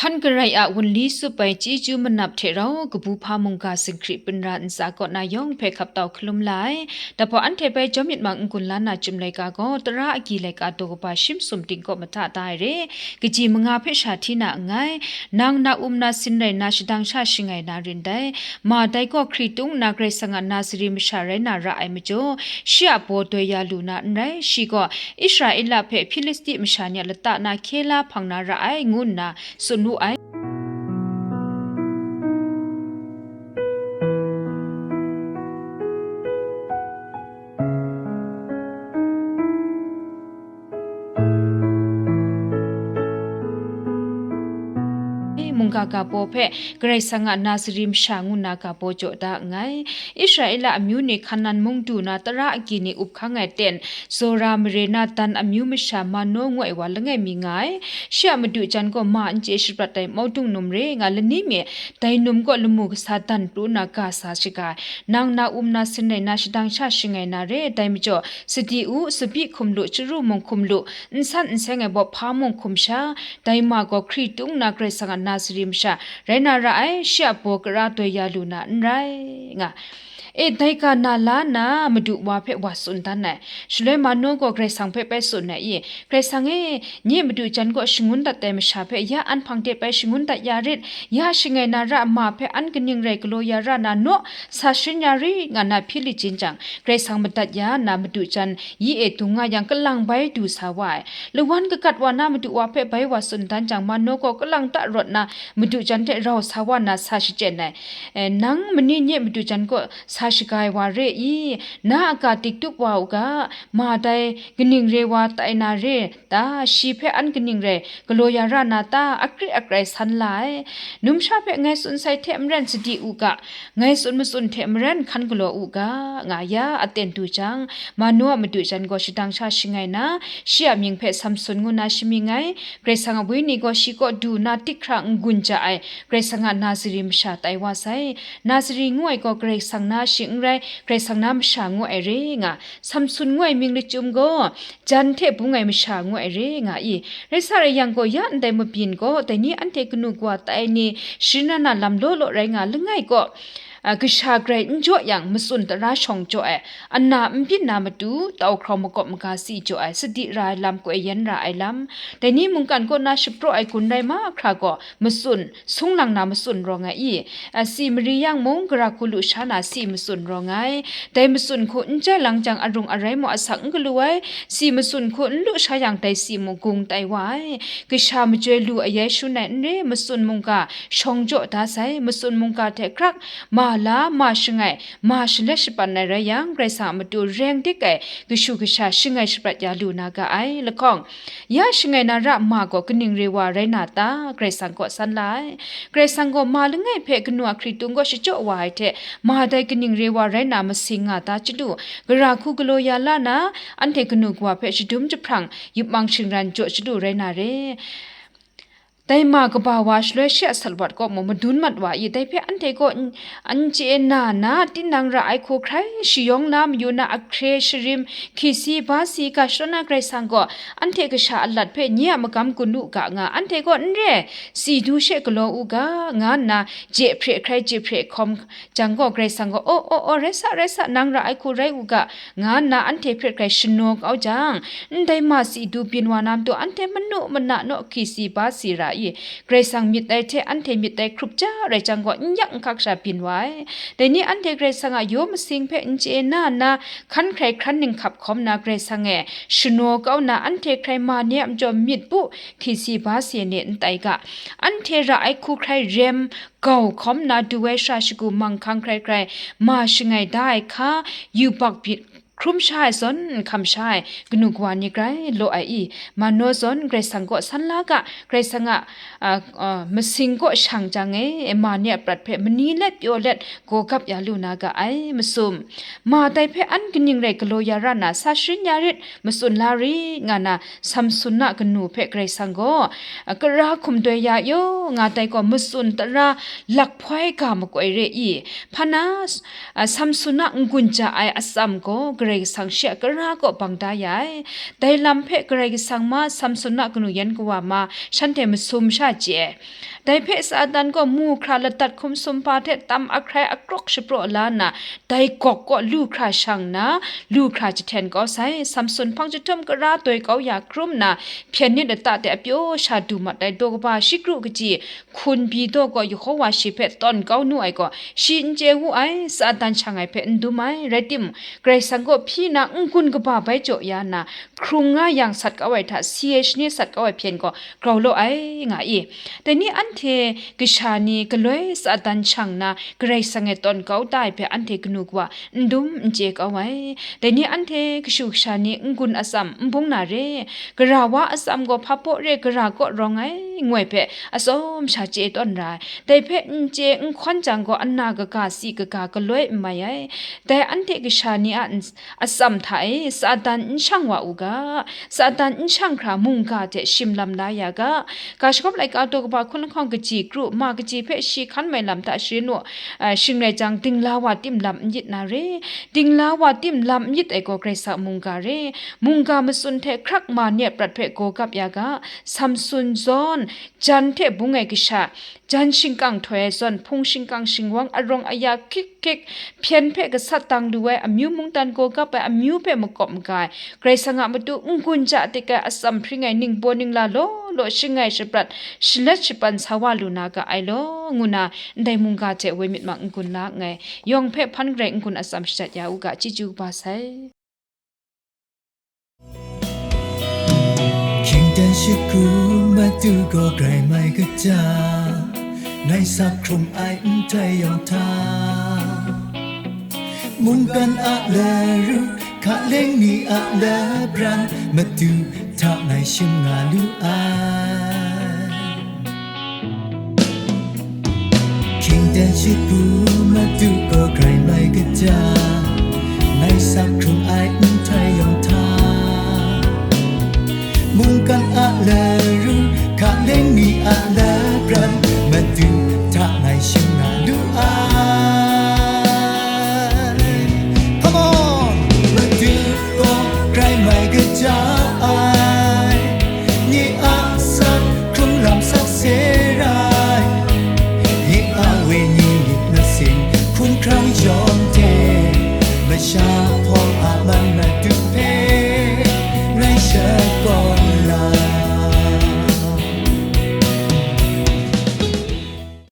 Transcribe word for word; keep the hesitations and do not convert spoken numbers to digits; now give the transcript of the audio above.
Hkan garai a wunli sup ai chyeju manap hte rau, kabu hpa mungga zinghkri pinra ntsa kaw na yawng hpe hkap tau hkalum la ai. Dai hpaw anhte bai jawm myit mang n-gun la na chyum laika gaw, tara agyi laika daw kaba shi masum ting kaw mahta da ai re, kaji manga hpe sha hti na nngai. Nang na um na sin rai na shadang sha shangai na rin dai. Ma dai gaw hkritung nna Karai Kasang a Nazari masha rai na ra ai majaw, shi a baw doi ya lu na n rai. Shi gaw Israela hpe Hpilisti masha ni a lata na hkye la hpang na ra ai, ngu nna tsun wu ai. Mungga ga baw hpe Karai Kasang a Nazari masha ngu nna ga baw jaw da nngai. Israela amyu ni Hkanan mung du na tara agyi ni up hkang ai ten, Zora mare na Dan amyu masha Mano ngu ai wa langai mi nga ai. Shi a madu jan gaw ma n chye shaprat ai maudung num re nga lani mi, dai num kaw lamu kasa dan pru nna ga sa shaga ai. Nang na um na sin rai na shadang sha shangai na re, dai majaw, sadi u, tsabyi hkum lu, chyaru mung hkum lu, n san n seng ai baw hpa mung hkum sha, dai ma gaw hkritung nna Karai Kasang a Nazari masha rai na ra ai, shi a baw kara doi ya lu na n rai, nga. E, dai ga na la nna, madu wa hpe wa tsun dan ai. Shaloi Mano gaw Karai Kasang hpe bai tsun ai, i, Karai Kasang e, nye madu jan kaw shangun dat ai masha hpe ya an hpang de bai shangun dat ya rit, ya shangai na ra ma hpe an kaning rai galaw ya ra na naw, sa sharin ya rit, nga na hpyi lit jin jang, Karai Kasang madat ya nna madu jan yi e dung nga yang, kalang bai du sa wa ai. Lawan kagat wa na madu wa hpe bai wa tsun dan jang, Mano gaw kalang ta rawt na madu jan hte rau sa wa na sa shachyen ai. E, nang mani nye madu jan kaw sa shaga ai wa re i? Na a ga dik tup wa u ga, ma dai kaning re wa tai na re ta? Shi hpe an kaning rai galaw ya ra na ta? Akri akrai san la ai. Numsha hpe ngai tsun sai hte maren sadi u ga, ngai tsun matsun hte maren hkan galaw u ga, nga ya aten du jang, Mano a madu jan gaw shadang sha shangai na, shi a mying hpe Samsun ngu na shamying ai. Karai Kasang a Wenyi gaw shi kaw du na tik hkra n-gun ja ai, Karai Kasang a Nazari masha tai wa sai. Nazari ngu ai gaw Karai Kasang na shing n rai, Karai Kasang na masha ngu ai re nga. Samsun ngu ai mying lachyum gaw jan hte bung ai masha ngu ai re nga i? Rai sa rai yang gaw, ya ndai mabyin gaw, dai ni anhte kanu kawa tai ni sharin na na lam law law rai nga langai gaw, a, kasha grai n jaw yang, matsun tara shawng jaw ai, ana n byin na matu, tau hkrau makawp maga si jaw ai, sadi ra ai lam, koi yan ra ai lam, dai ni mungkan kaw na shapraw ai gun rai mahkra gaw, matsun, sung lang na matsun rawng ai i? A, si mari yang mung, gara hku lusha na si matsun rawng ai. Dai matsun hku n jai lang jang, arung arai mung asak n galu ai, si matsun hku n lusha yang, dai si mung gung tai wa ai. Kasha majoi lu ayai shun ai n re, matsun mungga shawng jaw da sai, matsun mungga hte hkrak ma la, ma shangai, ma shalet shapan ai rai yang, Karai Kasang a matu reng dik ai kashu kasha shangai shaprat ya lu na ga ai. Lahkawng, ya shangai na ra ma gaw kaning re wa rai na ta? Karai Kasang kaw san la ai. Karai Kasang gaw ma langai hpe kanu a hkritung kaw shachyaw wa ai hte, ma dai kaning re wa rai na masing nga ta chyalu, gara hku galaw ya la na, anhte kanu kawa hpe shadum jahprang, yupmang shingran jaw chyalu rai na re. Dai ma kaba wa shaloi shi a salawat kaw mung madun mat wa i? Dai hpe anhte kaw n, n chye na na, tinang ra ai hku hkrai shayawng la mayu na, ahkre sharim, hki si, ba si, ga shadawn na Karai Kasang gaw anhte kasha alat hpe nye a magam gun u ga nga, anhte gaw n re, si du she galaw u ga, nga nna je hpre hkrai je hpre hkawm jang gaw, Karai Kasang gaw, "Aw, aw, aw, rai sa, rai sa, nang ra ai hku rai u ga," nga nna anhte hpret hkrai shanaw kau jang, ndai ma si du byin wa na matu anhte manu mana naw hki si ba si ra i? Karai Kasang myit dai hte anhte myit dai hkrup ja rai jang gaw, n yak n hkak sha byin wa ai. Dai ni anhte Karai Kasang a yaw masing hpe n chye na nna, hkan hkrai hkran ninghkap hkawm na Karai Kasang e shanaw kau na, anhte hkrai ma ni a majaw myit bu hki si ba si ai ni n tai ga, anhte ra ai hku hkrai rem, gau hkawm na du ai shara shagu manghkang hkrai hkrai ma shangai da ai hka, yubak byin hkrum sha ai zawn, n hkam sha ai kanu kawa ni grai law ai i? Mano zawn Karai Kasang kaw san la ga, Karai Kasang a, a, a, masing kaw shang jang e, ma ni a prat hpe mani let pyaw let gaw gap ya lu na ga ai. Masum, ma dai hpe an kaning rai galaw ya ra na, sa sharin ya rit, matsun la rit, nga na, Samsun a kanu hpe Karai Kasang gaw, a, kara hkum doi ya yaw nga dai gaw, matsun tara lakhpoi ga makoi re i? Hpa na, a, Samsun a n-gun ja ai atsam gaw, Karai Karai Kasang shi a kara kaw bang da ya ai. Dai lam hpe Karai Kasang ma, Samson a kanu yan kawa ma, shanhte masum sha chye ai. Dai hpe Satan gaw mu hkra ladat hkum sumhpa hte tam ahkrai akrawk shapraw la nna, dai gawk kaw lu hkra shang nna, lu hkra jahten kau sai. Samson hpang jahtum kara toi kau ya hkrum nna, hpyen nit lata de apyaw sha du mat ai daw kaba shi kru kaji hkun pyi daw gaw Yehova shi hpe tawn kau nu ai gaw, shi n chye wu ai, Satan shang ai hpe n dum ai. Rai timung, Karai Kasang gaw hpyi na n-gun kaba bai jaw ya nna, hkrung nga yang sat kau ai hta, si ai shani sat kau ai hpyen gaw grau law ai, nga i. Dai ni anhte kasha ni galoi Satan shang nna Karai Kasang e tawn kau ta ai hpe anhte kanu kawa n dum n chye kau ai. Dai ni anhte kashu kasha ni n-gun atsam n bung na re, gara wa atsam gaw hpa paw re, gara kaw rawng ai, ngoi hpe atsawm sha chye tawn ra ai. Dai hpe n chye n hkawn jang gaw, ana kaga si kaga galoi n mai ai. Dai anhte kasha ni a n-, atsam hta e Satan n shang wa u ga, Satan n shang hkra mungga hte shim lam la ya ga. Ga shagawp laika daw kaba hkun lahkawng kaji kru ma kaji hpe shi hkan mai lam hta sharin u, a, shing rai jang, dingla wa tim lam n yit na re, dingla wa tim lam n yit ai gaw Karai Kasang mungga re, mungga matsun hte hkrak ma ni a prat hpe gaw gap ya ga. Samson zawn, jan hte bung ai kasha, jan shingkang htoi ai zawn, hpung shingkang shingwang arawng aya hkik hkik, hpyen hpe gasat dang lu ai, amyu mungdan gaw gap ai, amyu hpe makawp maga ai, Karai Kasang a matu n-gun ja dik ai, atsam hpring ai, ningbaw ningla law law shing ai shaprat, shalet shapan sa wa lu na ga ai law, ngu na, ndai mungga hte woi myit ma n-gun la nngai, yawng hpe hpan garai n-gun atsam shajat ya u ga, chyeju kaba sai. Hkying dan shut hku Madu gaw grai mai kaja, ngai sak hkrung ai nhtoi yawng hta, mungkan a laru, hkaleng ni a labran, Madu hta ngai shim nga lu ai. Hkying dan shut hku Madu gaw grai mai kaja, ngai sak hkrung ai nhtoi yawng hta, mungkan a laru, hkaleng ni a labran, Madu hta ngai shim nga lu ai. Come on! Madu gaw grai mai kaja ai, nye a sak hkrung lam sakse rai, nye a wenyi myit masin hkun hkrang yawng hte, masha